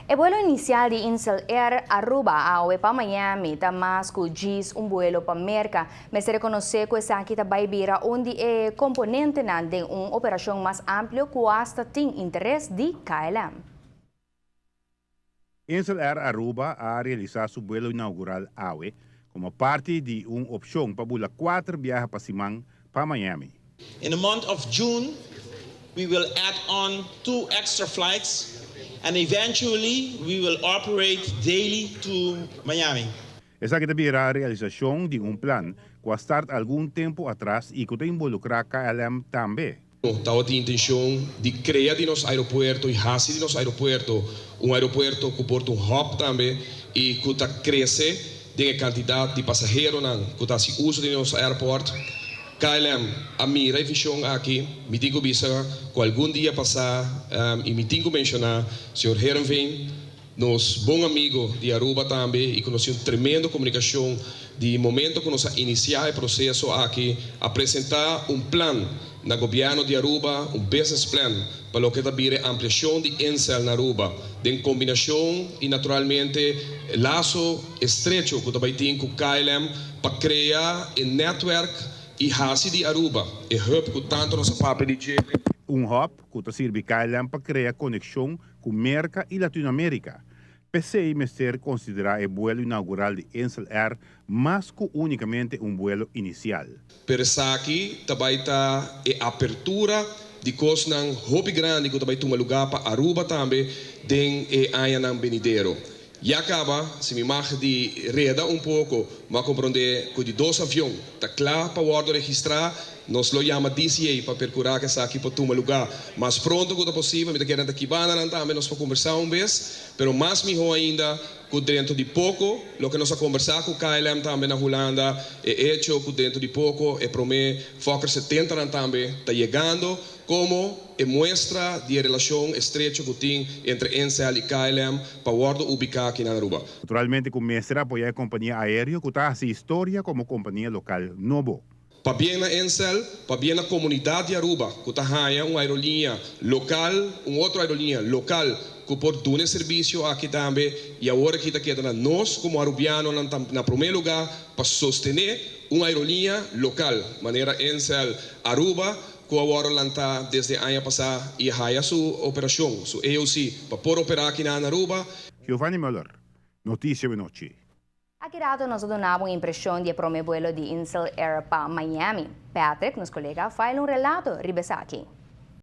E vuelo inicial di Insel Air Aruba awe pa Miami ta mas cu djis un vuelo pa Merca. Mester reconoce cu esaki ta bay bira un di e componentenan den un operacion mas amplio cu hasta tin interes di KLM. Insel Air Aruba a realisa su vuelo inaugural awe como parti di un opcion pa bula cuater biaha pa siman pa Miami. In the month of June, we will add on two extra flights and eventually we will operate daily to Miami. Esaki ta bira realisacion di un plan cu a start algun tempo atras y cu ta involucra KLM tambe. Tabatin intencion di crea di nos aeropuerto y haci di nos aeropuerto un aeropuerto cu por ta un hub tambe y cu ta crece den e cantidad di pasaheronan cu ta haci uso di nos airport. KLM a mira e vision aki, mi tin cu bisa cu algun dia pasa y mi tin cu menciona señor Heerenveen, nos bon amigo di Aruba tambe y cu nos tin un tremendo comunicacion di momento cu nos a inicia e proceso aki, a presenta un plan na gobierno di Aruba, un business plan pa loke ta bira e ampliacion di Insel na Aruba den combinacion y naturalmente laso estrecho cu ta bay tin cu KLM pa crea e netwerk y haci di Aruba e hub cu tanto nos a papia di dje. Un hub cu ta sirbi KLM pa crea conexion cu Merca y Latinoamerica. P'esey mester considera e vuelo inaugural di Insel Air mas cu unicamente un vuelo inicial. Pero esaki ta bay ta e apertura di cosnan hopi grandi cu ta bay tuma lugar pa Aruba tambe den e añanan benidero. Ya caba, si mi mag di reda un poco, m'a comprende cu di dos avion ta cla pa wordo registra. Nos lo yama DCA pa percura cu esaki por tuma lugar mas pronto cu ta posibel. Mi ta kere nan ta kibananan tambe nos por conversa un bes, pero mas miho ainda cu dentro di poco, loke nos a conversa cu KLM tambe na Hulanda, e hecho cu dentro di poco e prome Fokker 70nan tambe ta yegando como e muestra di e relacion estrecho cu tin entre Insel y KLM pa wordo ubica aki na Aruba. Naturalmente cu mester apoya e compania aereo cu ta haci historia como compania local nobo. Pabien na Insel, pabien na comunidad di Aruba cu ta haya un aerolinea local, un otro aerolinea local cu por duna e servicio aki tambe y awor aki ta keda na nos como Arubianonan na prome lugar pa sostene un aerolinea local manera Insel Aruba cu a wordo lanta desde aña pasa y a haya su operacion, su AOC, pa por opera aki na Aruba. Giovanni Muller, Noticia Benochi. Aki rato nos a duna un impresion di e prome vuelo di Insel Air pa Miami. Patrick, nos colega, a file un relato riba esaki.